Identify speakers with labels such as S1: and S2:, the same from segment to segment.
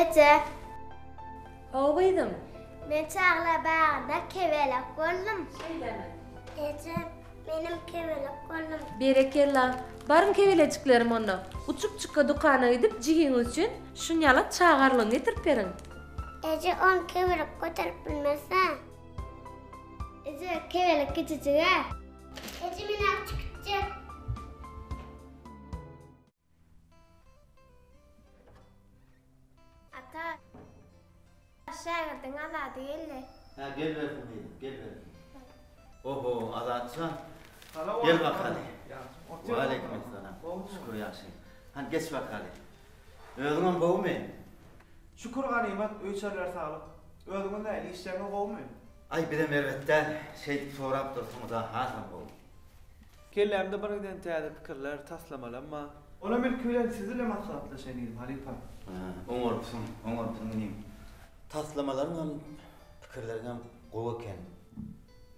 S1: Eje.
S2: Hawa gyzym.
S1: Men çagalar bagynda kebelek boldum.
S2: Şeýdemi?
S1: Eje, menem kebelek boldum.
S2: Berekella. Baryň kebelejiklerim onda. Uçup çykga dükana gidip jigiňiz üçin şunýalak çaga arlygyny getirip beriň.
S1: Eje, ony kebelek göterip bilmez-ä. Eje, kebelek kiçijig-ä. Eje, men awçy gitjek. Ata, şägirdiň Azady geldi.
S3: Hä, gel bersin gyzym, gel bersin. Oho, Azatjan. Gel bakaly. Waleýkim essalam. Şükür ýagşy. Hany geç bakaly. Özüňem gowumy?
S4: Şükür ganymat, öý-içeriler saglyk. Özüňiz nähili, işleriňiz gowumy?
S3: Aý, bizem erbet däl. Şeýdip sorap dursuňyz-a hasam gowy.
S4: Kellämde bir giden täze pikirler, taslamalam bar. Olam ilki bilen siz ile maslahatlaşaýyn diýdim, halypa.
S3: Hä, oňarypsyň, oňarypsyň inim. Taslamalaryňam, pikirleriňem gowy eken.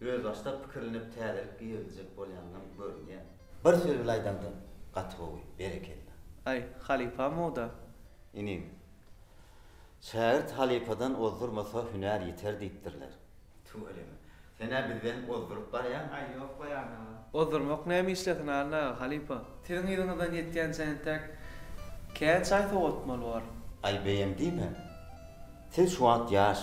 S3: Özbaşdak pikirlenip täzelik girizjek bolýanyňam görünýär. Bir söz bile aýdaňda gaty gowy, berekella.
S4: Aý, halypam o-da.
S3: Inim, şägirt halypadan ozdurmasa hünär ýiter diýipdirler. Tüweleme. Sen-ä bizden ozduryp barýaň.
S4: Aý, ýok baý Anna aga. Ozdurmak näme işlesin Anna aga, halypa. Siziň yzyňyzdan ýetýänçä entäk kän çaý sowatmaly bor.
S3: Aý, beýem diýme. Siz şu wagt ýaş.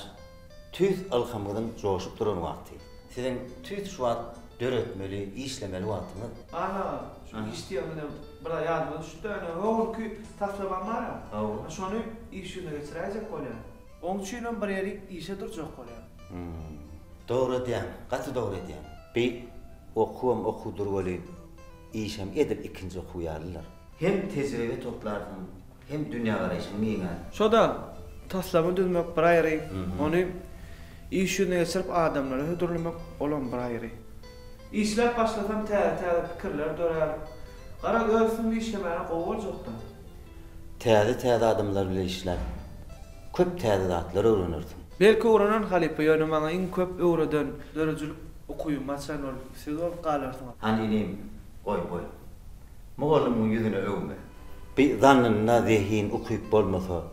S3: Tüýs ylhamyňyzyň joşup duran wagty. Siziň tüýs şu wagt döretmeli, işlemeli wagtyňyz.
S4: Anna aga, şu iş diýeniňden bir zat ýadyma düşdi-de, ine, o günki taslamam bar-a.
S3: Hawa.
S4: Şony iş ýüzüne geçiräýjek bolýan. Oň üçinem bir ýerik işe durjak bolýan.
S3: Hum. Dogry edýäň, gaty dogry edýäň. Bi okuwam okuwdyr welin, işem edil ikinji okuw ýalydyr. Hem tejribe toplarsyň, hem dünýägaraýşyň giňär.
S4: Şo-da, taslama düzmek bir aýry, ony iş ýüzüne geçirip adamlara hödürlemek olam bir aýry. Işläp başlasam täze-täze pikirler dörär. Garaz, öz üstüňde işlemäne gowy boljakda.
S3: Täze-täze adamlar bilen işläp, köp täze zatlar öwrenersiň.
S4: Belki öwrenen halypa, ýöne maňa iň köp öwreden, döredijilik ukybymy açan ol siz bolup galarsyňyz.
S3: Hany inim, goý, goý. Mugallymyň ýüzüne öwme. Bi zannynda zehin, ukyp bolmasa,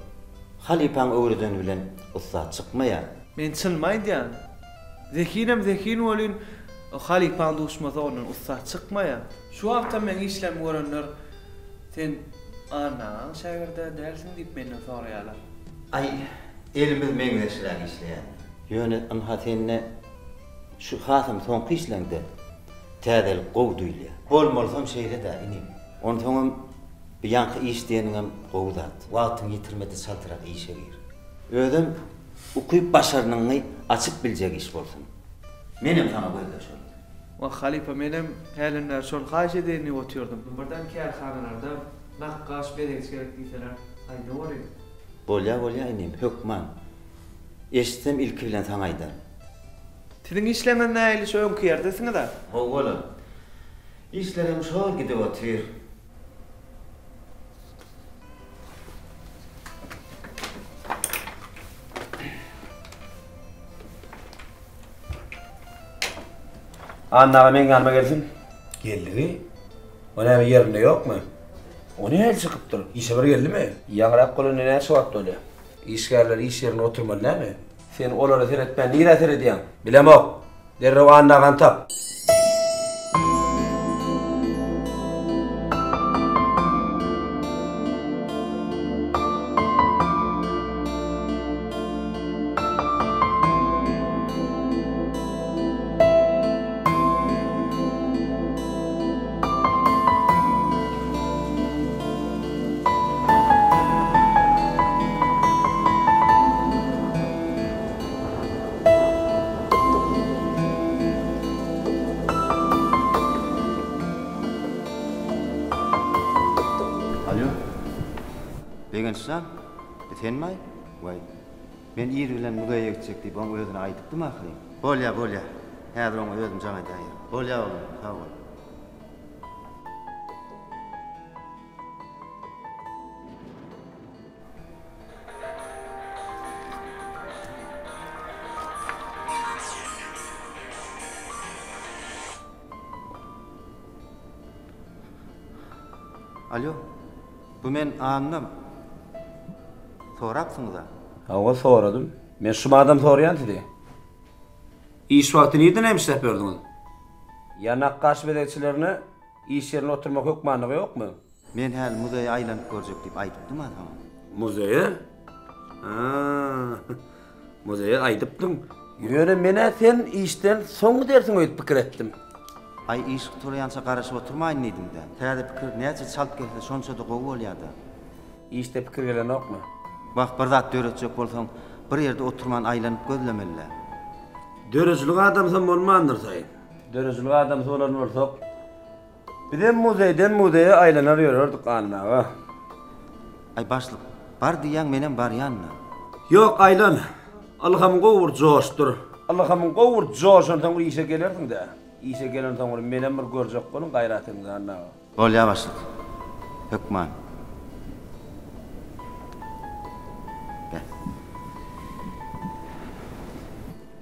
S3: halypaň öwredeni bilen ussat çykmaýar.
S4: Men çynymy aýdýan. Zehinem zehin welin, halypaň duşmasa ondan ussat çykmaýar. Şu wagtam meň işlerimi görenler Sen Anna agaň şägird-ä dälsiň diýip menden soraýarlar.
S3: Aý, elimiz meňzeşräk işleýär. Ýöne ynha sende şu hasam soňky işleňde täzelik gowy duýulýar. Bolmalysam şeýle-dä, inim. Onsoňam bu ýaňky iş diýeniňem gowy zat. Wagtyňy ýitirme-de çaltrak işe gir. Özem ukyp-başarnygyňy açyp biljek iş bolsun. Menem saňa gözleşerin.
S4: Wah, halypa, menem hälem bäri şony haýyş edeýin diýip otyrdym. Birden kärhanalarda nakgaş, bezegçi gerek diýseler, aýdaweri.
S3: Bolýa, bolýa inim, hökman. Eşitsem ilki bilen saňa aýdaryn.
S4: Siziň işleriňiz nähili, şo öňki ýerdesiňiz-ä?
S3: Hawa-la. Işlerem şol gidip otyr.
S5: Anna aga meň ýanyma gelsin. Geldigi? O näme ýerinde ýokmy? O nähili çykypdyr? Işe bir geldimi? Ýaňyrak bolanda näçe wagt bolýar? Işgärler iş ýerinde oturmaly dälmi? Sen olara seretmän nirä seredýäň? Bilemok. Derrew Anna agany tap.
S3: Alýo. Begenç jan, bu senmi-aý? Waý, men ir bilen muzeýe gitjek diýip, oň özüne aýdypdym ahyryn. Bolýa, bolýa. Häzir oňa özüm jaň edäýerin. Bolýa oglum, sag bol. Alýo, bu men Annam. Sorapsyňyz-a?
S5: Hawa, soradym. Men şum adam soraýan sizi. Iş wagty nirde näme işläp ýördüňiz? Ýa nakgaş bezegçilerine iş ýerinde oturmak hökmanlygy ýokmy?
S3: Men häli muzeýe aýlanyp görjek diýip aýdypdym-a saňa.
S5: Muzeýe? Ha, muzeýe aýdypdyň. Ýöne men-ä sen işden soň gidersiň öýdüp pikir etdim.
S3: Aý, iş gutarýança garaşyp oturmaýyn diýdim-dä. Täze pikir näçe çalt gelse, şonça-da gowy bolýar-da.
S5: Işde pikir gelenokmy?
S3: Wah, bir zat döretjek bolsaň, bir ýerde oturman aýlanyp gözlemeli-dä.
S5: Döredijilik adamsam bolmandyr-saý. Döredijilik adamsy bolan bolsak, Bizem muzeýden muzeýe aýlanar ýörerdik Anna aga.
S3: Aý başlyk, bar diýýäň menem barýan-da.
S5: Ýok aýlan. Ylhamyň gowy bir joşdur. Ylhamyň gowy bir joşansoň bir işe gelersiň-dä. Işe gelensoň bir menem bir görjek boluň gaýratyňyzy Anna aga.
S3: Bolýa başlyk. Hökman. Beh.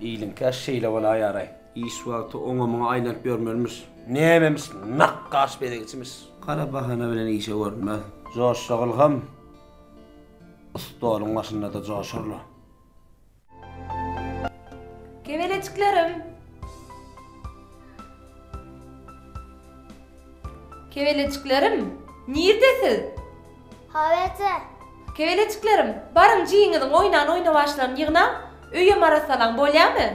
S5: Iliňkä şeýle bolaýar-aý. Iş wagty oňa-muňa aýlanyp ýörmelimiş. Nämemiş, nakgaş bezegçimiş. Gara bahana bilen işe görünmez. Joşsa ylham, stoluň başynda-da joşar-la.
S2: Kebelejiklerim! Kebelejiklerim, nirde siz?
S1: Hawa eje.
S2: Kebelejiklerim, baryň jigiňiziň oýnan oýnawaçlaryny ýygnaň, öýem arassalaň, bolýamy?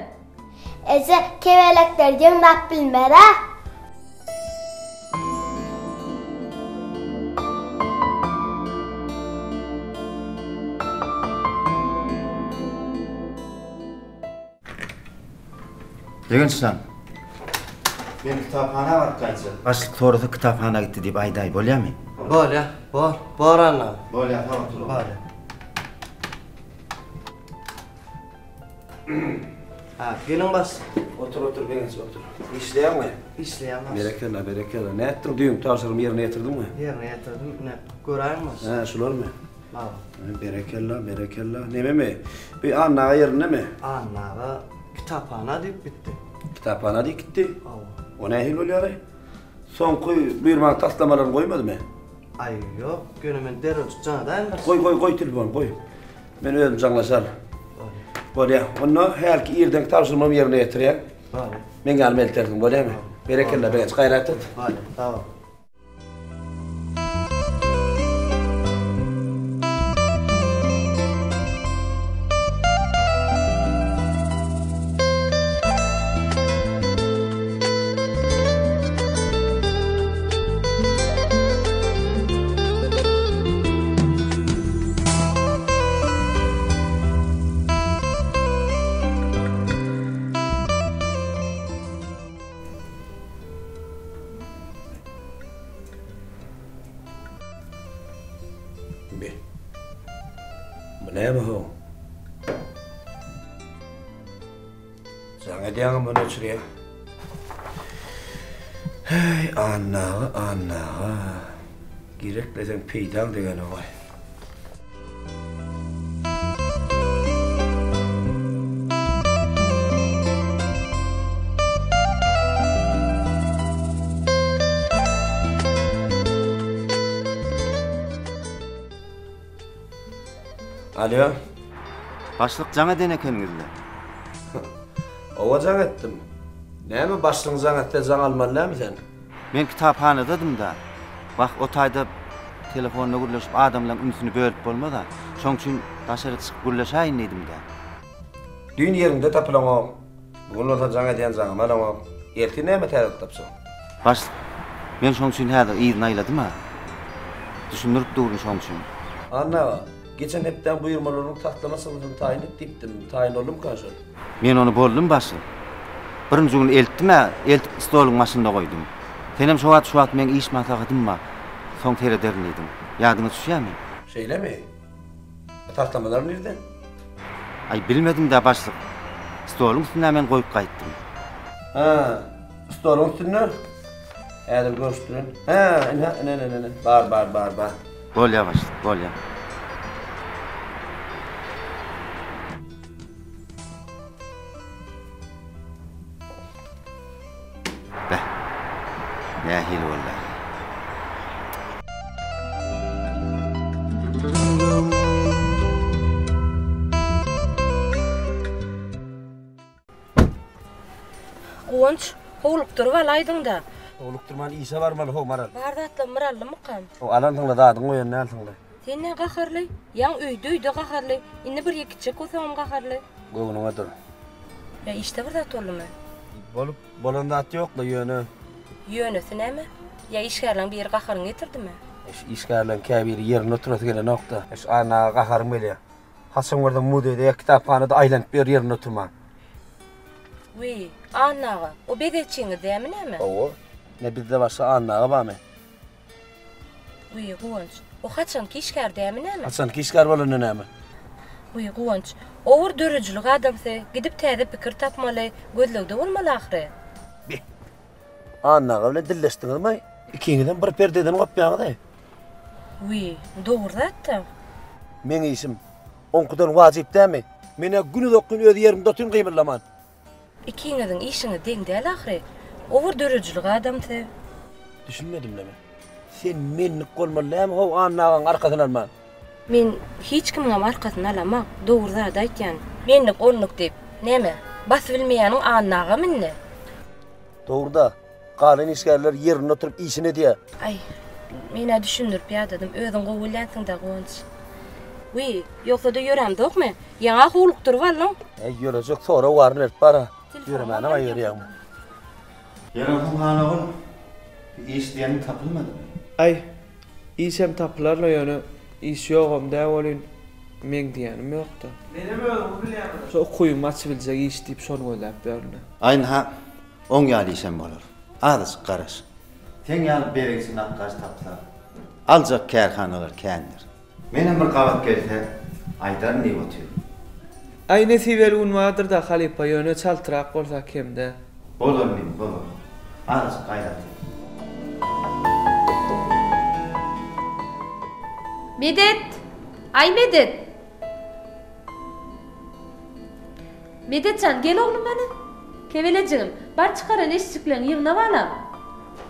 S1: Eje, kebelekleri ýygnap bilmer-ä.
S3: Begenç jan. Men kitaphana baryp gaýtjak. Başlyk sorasa kitaphana gitdi diýip aýdaý, bolýamy?
S6: Bolýa, bor, bor Anna.
S3: Bolýa, sag otur.
S6: Bolýa. Ha, geliň başlyk.
S5: Otur, otur Begenç, otur. Işleýäňmi?
S6: Işleýän başlyk.
S5: Berekella, berekella. Nätdiň, düýnki tabşyrygymy ýerine ýetirdiňmi?
S6: Ýerine ýetirdim, ine, göräýiň başlyk.
S5: Hä, şularmy?
S6: Hawa.
S5: Berekella, berekella. Nememi? Bi Anna aga ýerindemi?
S6: Anna aga kitaphana diýip gitdi.
S5: Kitaphana diýip gitdi?
S6: Hawa.
S5: O nähili bolýar-aý? Soňky buýurmaň taslamalaryny goýmadymy?
S6: Aý, ýok, ýöne men derrewjik jaň edaýyn bir.
S5: Goý, goý, goý telefony, goý. Men özüm jaňlaşaryn. Bolýar. Onda hälki irdenki tabşyrmamy ýerine ýetirýän.
S6: Bolýar.
S5: Meň ýanyma eltersiň, bolýarmy? Berekella, Begenç, gaýrat et.
S6: Bolýar, sag bol.
S5: Be. Bu näme ho? Jaň edýäňem ony öçürýär. Heý, Anna aga, Anna aga. Gerekleseň peýdaň degenogaý. Alýo.
S3: Başlyk jaň eden ekeniňizle.
S5: Owa jaň etdim. Näme başlygyň jaň etse jaň almaly dälmi sen?
S3: Men kitaphanadadym-da. Wah, o taýda telefonda gürleşip adamlaň ünsüni bölüp bolmaz-a. Şoň üçin daşary çykyp gürleşäýin diýdim-dä.
S5: Düýn ýeriňde tapylaňok. Bu gün bolsa jaň edýän jaňymy alaňok. Ertir näme täzelik tapjak?
S3: Başlyk, men şoň üçin häzir yzyna aýladym-a. Düşündirip durun şoň üçin.
S5: Anna aga, geçen hepdäň buýurmalarynyň taslama çyzgysyny taýyn et diýipdim. Taýyn boldumyka şol?
S3: Men ony boldum başlyk. Birinji gün eltdim-ä, eltip stoluň başynda goýdum. Senem şo wagt şu wagt meň iş maslahatym bar, soň serederin diýdiň. Ýadyňa düşýärmi?
S5: Şeýlemi? Bu taslamalar nirden?
S3: Aý, bilmedim-dä, başlyk. Stoluň üstünde men goýup gaýtdym.
S5: Hä, stoluň üstünde? Häzir görüşdirin. Hä, ine, ine, ine, ine. Bar, bar, bar, bar.
S3: Bolýar, başlyk, bolýar. Beh, nähili boldy?
S2: Guwanç, howlukdyryp alaýdyň-da.
S5: Howlukdyrman işe barmaly how, Maral.
S2: Bar zatlam bir aldymykam?
S5: How, alansyň-la, zadyňy goýan dälsiň-le.
S2: Sen nä gaharly? Ýaň öýde-öýde gaharly. Indi bir ýere gitjek bolsaňam gaharly.
S5: Göwnüňe dur.
S2: Ýa işde bir zat boldumy?
S5: Bolup, bolan zat ýok-la, ýöne.
S2: Ýönesi näme? Ýa işgärleň biri gaharyňy getirdimi?
S5: Şu işgärleň käbiri ýerinde oturasy gelenok-da. Şu Annaga gaharym gelýär. Haçan görseň muzeýde ýa kitaphanada aýlanyp ýör ýerinde oturman.
S2: Wiý, Anna aga, o bezegçiňiz dämi näme?
S5: Hawa. Ne bizde başga Anna aga barmy?
S2: Wiý, Guwanç, o haçanky işgär dämi näme?
S5: Haçanky işgär bolanda näme?
S2: Wiý, Guwanç, o bir döredijilik adamsy, gidip täze pikir tapmaly, gözlegde bolmaly ahyry.
S5: Be! Anna aga bilen dilleşdiňizmi? Ikiňizem bir perdeden gopýaňyz-aý.
S2: Wiý, dogry zat-da.
S5: Meň işim oňkudan wajyp dälmi? Men-ä günuzak gün öz ýerimde otyryn gymyldaman.
S2: Ikiňiziň işiňiz deň däl ahyry. O bir döredijilik adamsy.
S5: Düşünmedim-le men. Sen menlik bolmaly dälmi how Anna agaň arkasyny alman?
S2: Men hiç kimiňem arkasyny alamak, dogry zady aýtýan. Menlik onluk diýip, näme, basybilmeýäniň Anna agam indi?
S5: Dogry-da. Galan işgärler ýerinde oturyp işini edýär.
S2: Aý, men-ä düşündirip ýadadym. Özüň gowy bilýänsiň-dä, Guwanç. Wiý, ýogsa-da ýörämzokmy? Ýaňa howlukdyryp aldyň.
S5: Äý, ýörejek sorag baryny berip bar-a. Ýöremäne baý ýörýäňmi?
S3: Ýörensoň han ogul, bir iş diýeniň tapylmadymy?
S4: Aý, işem tapylar-la, ýöne iş ýogam dä welin, meň diýýänim ýok-da. Menem özüňiz bilýäňiz. Şu okuwymy açybiljek iş diýip şony gözläp ýörün-ä.
S3: Aý, ynha, Oň ýaly işem bolar. Azajyk garaş. Seň ýaly bezegçi nakgaş tapsa, aljak kärhanalar kändir. Menem bir gabat gelse, aýdaryn diýip otyryn.
S4: Aý nesibeli gün bardyr-da halypa, ýöne çaltrak bolsa kem-dä.
S3: Bolar inim, bolar. Azajyk gaýrat et.
S2: Medet! Aý Medet! Medet jan, gel oglum hany. Kebelejigim, bar çykaran eşjikleňi ýygna balam.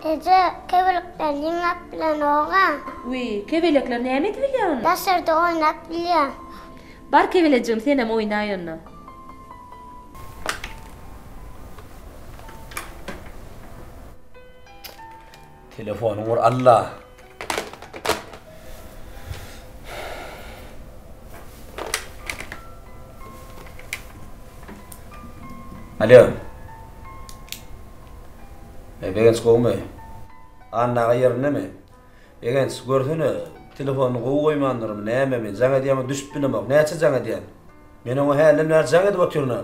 S1: Eje, kebelekler ýygnap bilenok-a.
S2: Wiý, kebelekler näme edibilýär onda?
S1: Daşarda oýnap bilýär.
S2: Bar kebelejigim, senem oýnaý onda.
S5: Telefonyň ur Alla. Alo. E, Begenç gowumy? Anna aga ýerindemi? Begenç, görsene, telefonyny gowy goýmandyrmy, nämemi, jaň edýämi düşüp bilemok. Näçe jaň edýän? Men oňa hälden bäri jaň edip otyryn-a.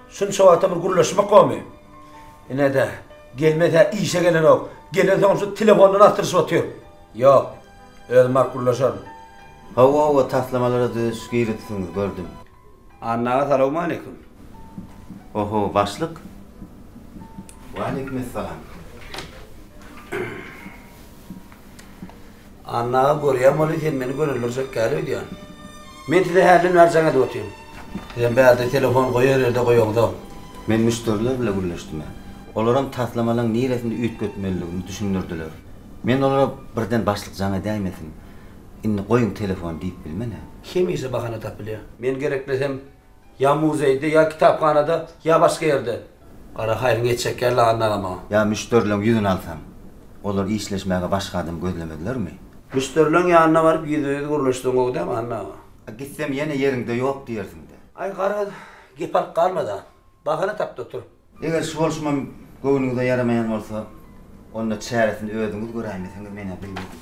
S5: Şunça wagtam bir gürleşmek bormy? Ine-de, gelmese işe gelenok. Gelensoňam şu telefondan asdyryşyp otyr. Ýok, özüm baryp gürleşerin.
S3: Hawa hawa taslamalara düzediş girizipsiňiz gördüm.
S5: Anna aga salowmaleýkim.
S3: Oho başlyk. Waleýkimessalam.
S5: Anna aga görýän weli sen meni gönendirjek däl öýdýän. Men size hälden bäri jaň edip otyryn. Sizem bärde telefon goýar ýerde goýaňzok.
S3: Men müşderiler bile gürleşdim-ä. Olaram taslamalaň niresinde üýtgetmelidigini düşündirdiler. Men olara birden başlyk jaň edäýmesin, indi goýuň telefony diýip bilmen-ä.
S5: Hemişe bahana tapylýar. Men gereklesem Ýa muzeýde, ýa kitaphanada, ýa başga ýerde. Gara haýryňy etjek ýaly Anna aga maňa.
S3: Ýa müşderileň ýüzüni alsaň, olar işleşmäge başga adam gözlemezlermi?
S5: Müşderileň ýanyna baryp ýüzbe-ýüz gürleşseň gowy dämi Anna aga?
S3: A gitsem ýene ýeriňde ýok diýersiň-dä.
S5: Aý garaz, gep alyp galma-da. Bahana tap-da otur.
S3: Eger şu bolşumam göwnüňize ýaramaýan bolsa, onda çäresini özüňiz göräýmeseňiz men-ä bilmedim.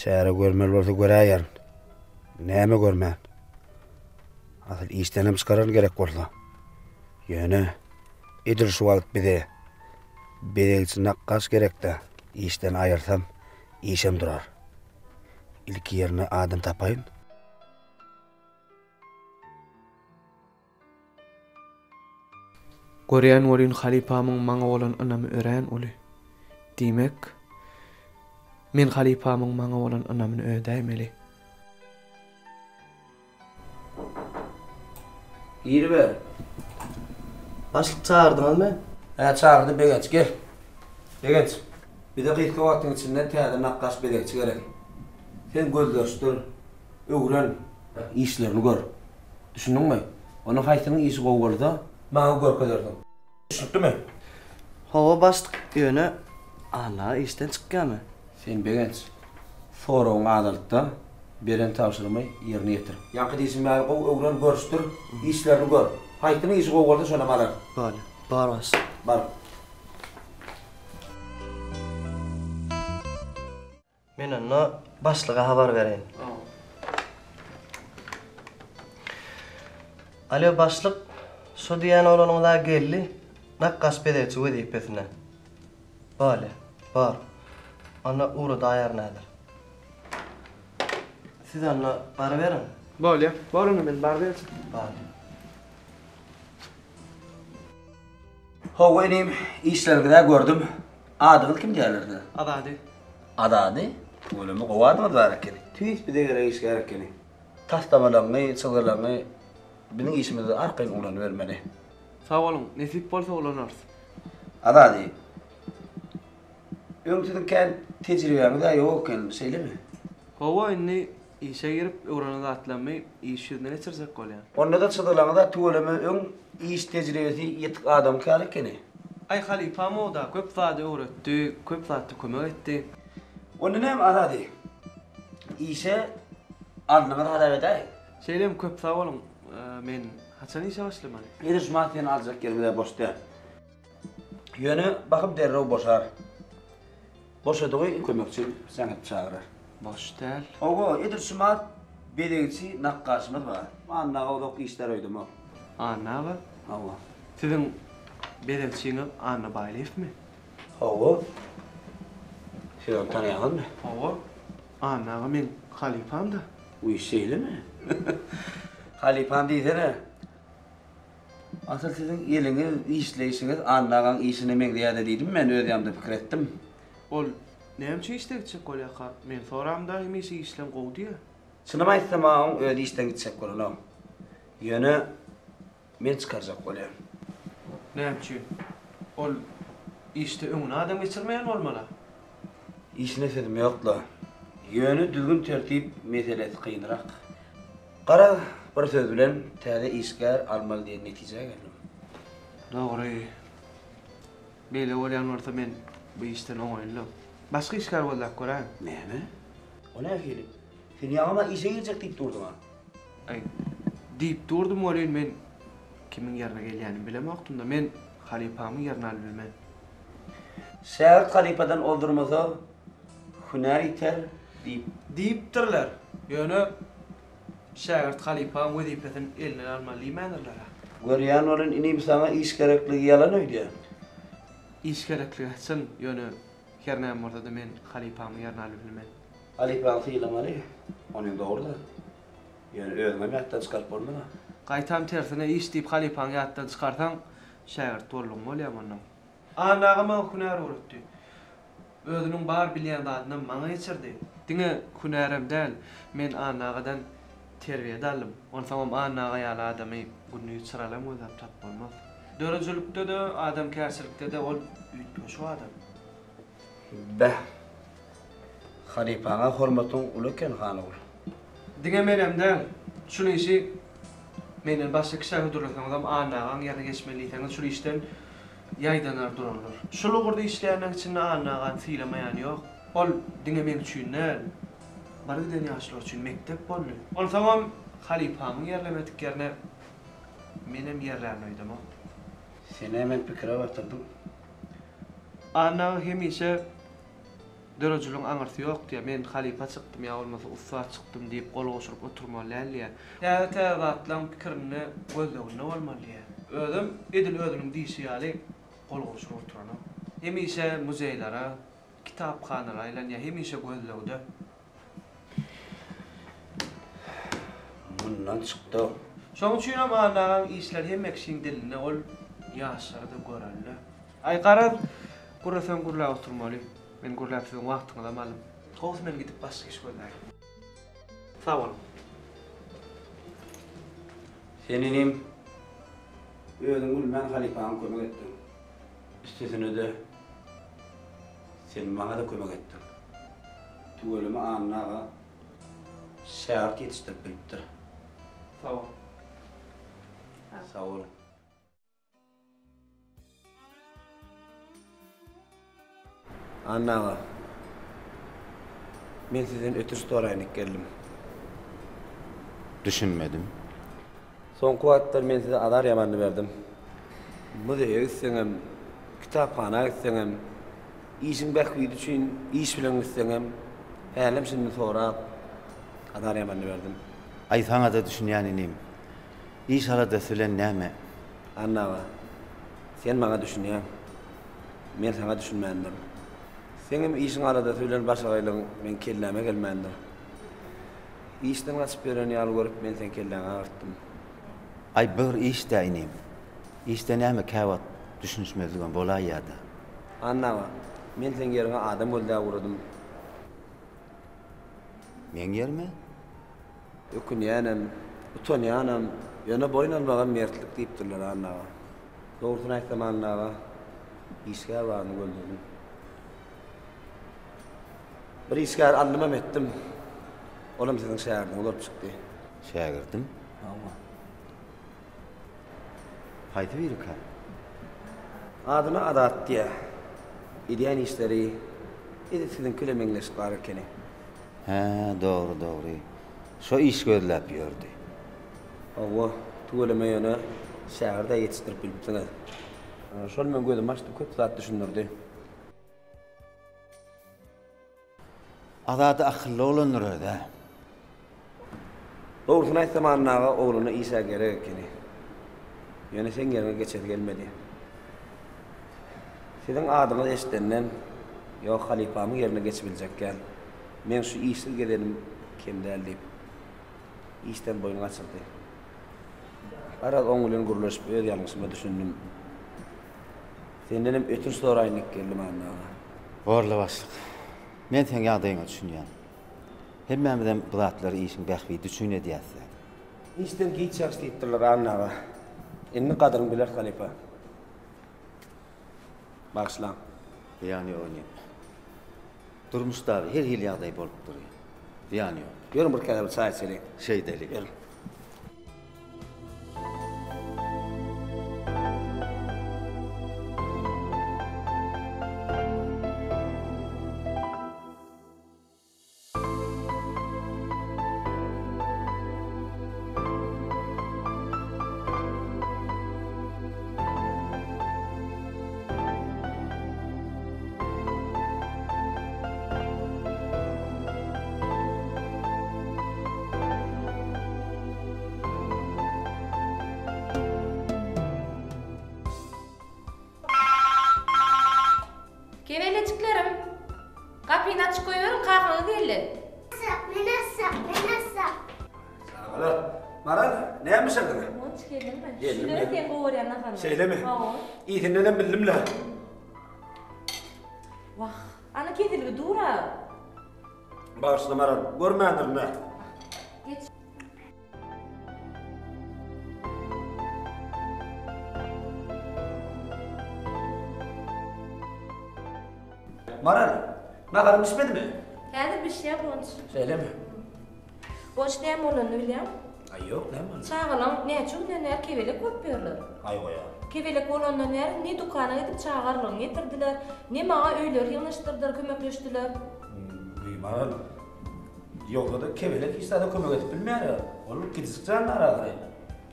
S5: Çäre görmeli bolsa göräýerin. Näme görmän. Asyl işdenem çykararyn gerek bolsa. Ýöne edil şu wagt bize bezegçi nakgaş gerekdä. Işden aýyrsam işem durar. Ilki ýerine adam tapaýyn.
S4: Görýän welin halypamyň maňa bolan ynamy örän uly. Diýmek, men halypamyň maňa bolan ynamyny ödäýmeli.
S5: Giriber.
S6: Başlyk çagyrdyňyzmy?
S5: Hä, çagyrdym Begenç, gel. Begenç, bize gysga wagtyň içinde täze nakgaş bezegçi gerek. Sen gözleşdir, öwren. Işlerini gör. Düşündiňmi? Onuň haýsynyň işi gowy bolsa, maňa görkezersiň. Düşnüklimi?
S6: Hawa başlyk, ýöne Anna işden çykýamy?
S5: Sen Begenç, soragyňy azalt-da, beren tabşyrymy ýerine ýetir. Ýaňky diýşim ýaly gowy öwren, görüşdir, işlerini gör. Haýsynyň işi gowy bolsa şonam alarys.
S6: Bolýa. Bar başlyk.
S5: Bar.
S6: Men onda başlyga habar bereýin. Alýo başlyk, şo diýýän oglanyňyz-a geldi, nakgaş bezegçi wezipesine. Bolýa, bor. Onda ugradaýaryn häzir. Siz onda baryberiň.
S4: Bolýa, bor onda men baryberjek.
S6: Bolýa.
S5: Hawa inim, işleriňiz-ä gördüm. Adyňyz kim diýýärler size?
S4: Azady.
S5: Azady? Tüweleme gowy adyňyz bar ekeni. Tüýs bize gerek işgär ekeni. Taslamalaryňy, çyzgylaryňy biziň işimizde arkaýyn ulanybermeli.
S4: Sag boluň, nesip bolsa ulanarys.
S5: Azady, öň siziň kän tejribäňiz-ä ýok eken, şeýlemi?
S4: Hawa, indi Işe girip öwrenen zatlarymy iş ýüzüne geçirjek bolýan.
S5: Onda-da çyzylaňyza tüweleme öň iş tejribesi ýetik adamky ýaly ekeni.
S4: Aý halypam o-da köp zady öwretdi, köp zatda kömek etdi.
S5: Onda näme Azady? Işe alnyňyz hasap edäýiň.
S4: Şeýlemi köp sag boluň. Men haçan işe başlamaly?
S5: Edil şu wagt seni aljak ýerimiz-ä boş däl. Ýöne bahym derrew boşar. Boşadygy kömekçi jaň edip çagyrar.
S4: Boş däl.
S5: Hawa, edil şumat bezegçi nakgaşymyz bar. Anna aga uzak işlär öýdemok.
S4: Anna aga?
S5: Hawa.
S4: Siziň bezegçiňiz Anna Baýlyýewmi?
S5: Hawa. Siz ony tanaýaňyzmy?
S4: Hawa. Anna aga meň halypam-da.
S5: Wiý, şeýlemi? Halypam diýsene. Asyl siziň eliňiz, işleýşiňiz Anna agaň işine meňzeýär-dä diýdim men, öz ýanymda pikir etdim.
S4: Ol näme üçin işden gitjek bolýarka? Men soramda hemişe işleň gowy diýýär.
S5: Çynymy aýtsam oň özi işden gitjek bolanok. Ýöne men çykarjak bolýan.
S4: Näme üçin? Ol işde öňüne adam geçirmeýän bolmaly-a.
S5: Işine sözüm ýok-la. Ýöne düzgün-tertip meselesi kynrak. Garaz, bir söz bilen täze işgär almaly diýen netijä geldim.
S4: Dogry. Beýle bolýan bolsa men bu işden oňaýlydym. Başga işgär gözläp göräýiň.
S5: Näme? O nähili? Sen ýaňam-a işe girjek diýip durduň-a.
S4: Aý, diýip durdum welin men kimiň ýerine gelýänimi bilemokdym-da. Men halypamyň ýerini alybilmen.
S5: Şägirt halypadan ozdurmasa, hünär ýiter diýip.
S4: Diýipdirler. Ýöne şägirt halypaň wezipesini elinden almaly diýmändirler-ä.
S5: Görýän welin inim saňa iş gerekligi ýalan öýdýän.
S4: Iş gerekligi çyn, ýöne her näme bolsa-da men halypamyň ýerini alybilmen.
S5: Halypaňy sylamaly, onyň dogry-da. Ýöne özüňem ýatdan çykaryp bolmaz-a.
S4: Gaýtam tersine iş diýip halypaňy ýatdan çykarsaň, şägirt boldugyň bolýar mundan. Anna aga maňa hünär öwretdi. Özüniň bar bilýän zadynam maňa geçirdi. Diňe hünärem däl, men Anna agadan terbiýe-de aldym. Onsoňam Anna aga ýaly adamy gündiz çyralam gözläp tapyp bolmaz. Döredijilikde-de, adamkärçilikde-de ol üýtgeşik adam.
S5: Beh! Halypaňa hormatyň uly eken, han ogul.
S4: Diňe menem däl, şul işi menden başga kişä hödürleseňizem Anna agaň ýerine geçmeli diýseňiz şul işden ýaýdanar durarlar. Şul ugurda işleýänleň içinde Anna agany sylamaýan ýok. Ol diňe meň üçin däl, bir giden ýaşlar üçin mekdep boldy. Onsoňam halypamyň ýerlemedik ýerine menem ýerlärin öýdemok.
S5: Sen-ä meni pikire batyrdyň.
S4: Anna aga hemişe Döredijiligiň aňyrsy ýok diýýär. Men halypa çykdym ýa bolmasa ussat çykdym diýip gol gowşuryp oturmaly däl diýýär. Täze-täze zatlaryň pikirinde, gözleginde bolmaly diýýär. Özem edil özüniň diýşi ýaly gol gowşuryp oturanok. Hemişe muzeýlere, kitaphanalara aýlanýar, hemişe gözlegde.
S5: Mundan çykdy.
S4: Şonuň üçinem Anna agaň işleri hemme kişiň dilinde, ol ýaşlara-da görelde. Aý garaz, gürleseň gürläp oturmaly. Men gürläp siziň wagtyňyzam aldym. Gowusy men gidip başga iş gözläýin. Sag boluň.
S5: Sen inim, özüň bilmän halypaňa kömek etdiň. Üstesine-de, sen maňa-da kömek etdiň. Tüweleme Anna aga şägirt ýetişdirip bilipdir.
S4: Sag bol.
S5: Sag boluň. Anna aga, men sizden ötünç soraýyn geldim.
S3: Düşünmedim.
S5: Soňky wagtlar men size azar ýamanyny berdim. Muzeýe gitseňem, kitaphana gitseňem, işiň bähbidi üçin iş bilen gitseňem, hälem-şindi sorap, azar ýamanyny berdim.
S3: Aý, saňa-da düşünýän inim. Iş aladasy bilen näme?
S5: Anna aga, sen maňa düşünýäň. Men saňa düşünmändirin. Seňem işiň aladasy bilen başagaýlygyň meň kelläme gelmändir. Işden gaçyp ýören ýaly görüp men seň kelläňi agyrtdym.
S3: Aý bir iş-dä inim. Işde näme käwagt düşünişmezligem bolaýýa-da.
S5: Anna aga, men seň ýeriňe adam gözläp ugradym.
S3: Meň ýerime?
S5: Ökünýänem, utanýanam, ýöne boýun almagam mertlik diýipdirler Anna aga. Dogrusyny aýtsam Anna aga, işgär baryny gözledim. Bir işgär aldymam etdim. Olam siziň şägirdiňiz bolup çykdy.
S3: Şägirdim?
S5: Hawa.
S3: Haýsy birikä?
S5: Adyna Azat diýýär. Edýän işleri edil siziňki bilen meňzeşik bar ekeni.
S3: Hä, dogry, dogry. Şo iş gözläp ýördi.
S5: Hawa, tüweleme ýöne şägird-ä ýetişdirip bilipsiňiz. Şol meň gözümi açdy, köp zat düşündirdi.
S3: Azady akylly oglandyr öz-ä.
S5: Dogrusyny aýtsam Anna aga ogluna iş-ä gerek ekeni. Ýöne seň ýeriňe geçesi gelmedi. Siziň adyňyzy eşidenden, Ýok, halypamyň ýerine geçibiljek däl. Meň şu işsiz gezenim kem däl diýip, işden boýun gaçyrdy. Garaz, oň bilen gürleşip öz ýalňyşyma düşündim. Sendenem ötünç soraýyn diýip geldim Anna aga.
S3: Borla başlyk. Men seň ýagdaýyňa düşünýän. Hemmämizem bu zatlary işiň bähbidi üçin edýäs-dä.
S5: Işden giç ýagşy diýipdirler Anna aga. Indi gadyryňy bileris halypa. Bagyşlaň.
S3: Zyýany ýok inim. Durmuşda her hili ýagdaý bolup durýar. Zyýany ýok.
S5: Ýörüň bir käse bir çaý içeliň.
S3: Şeýdeli.
S5: Ýörüň.
S2: Kebelejiklerim, gapyny açyk goýberiň, kakaňyz geldi.
S1: Açsak, men açsak, men açsak.
S5: Çagalar, Maral, näme bişirdiň?
S2: Hoş geldiňmi?
S5: Geldim,
S2: Şular
S5: geldim.
S2: sen gowy görýän naharyň.
S5: Şeýlemi?
S2: Hawa.
S5: Iýsindenem bildim-le.
S2: Wah, ana kesilgi dur-a.
S5: Bagyşla Maral, görmändirin-ä.
S2: Geç.
S5: Maral, naharyň bişmedimi?
S2: Häzir bişýär Gonç.
S5: Şeýlemi?
S2: Gonç näme bolanyny bilýäňmi?
S5: Aý ýok, näme boldy?
S2: Çagalaň näçe günden bäri kebelek bolup ýörler.
S5: Aý goýa.
S2: Kebelek bolandan bäri ne dükana gidip çaga arlygyny getirdiler, ne maňa öýleri ýygnaşdyrdylar, kömekleşdiler.
S5: Wiý, Maral, Ýogsa-da kebelek hiç zada kömek edip bilmeýär-ä. Ol kiçijik jandar ahyry.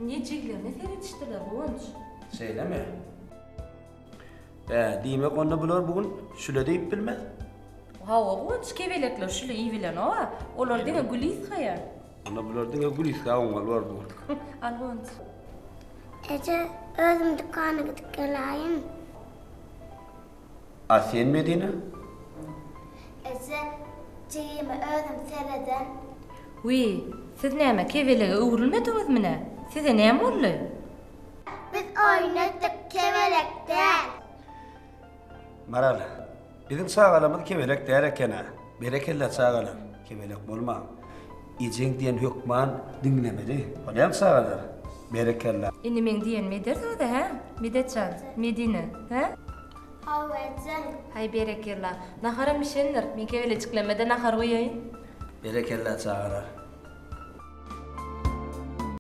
S2: Ne jiglerine seredişdiler, Guwanç.
S5: Şeýlemi? Bä, diýmek onda bular bu gün şüle-de iýip bilmez.
S2: Hawa, Guwanç, kebelekler şüle iýibilenok-a. Olar diňe gül ysgaýar.
S5: Onda bular diňe gül ysgap oňmaly bor bu gün.
S2: Al, Guwanç.
S1: Eje, özüm dükana gidip geläýin.
S5: A sen Medine?
S1: Eje, jigime özüm sereden.
S2: Wiý, siz näme, kebelege öwrülmediňizmi nä? Size näme boldy?
S1: Biz oýun etdik, kebelek däl.
S5: Maral, biziň çagalarymyz kebelek däl eken-ä. Berekella çagalar, kebelek bolmaň. Ejeň diýen hökman diňlemeli. Bolýamy çagalar? Berekella.
S2: Indi meň diýenimi edersiňiz-ä, hä? Medet jan, Medine, hä?
S1: Hawa eje.
S2: Haý berekella. Naharam bişendir. Men kebelejiklemede nahar goýaýyn.
S5: Berekella çagalar.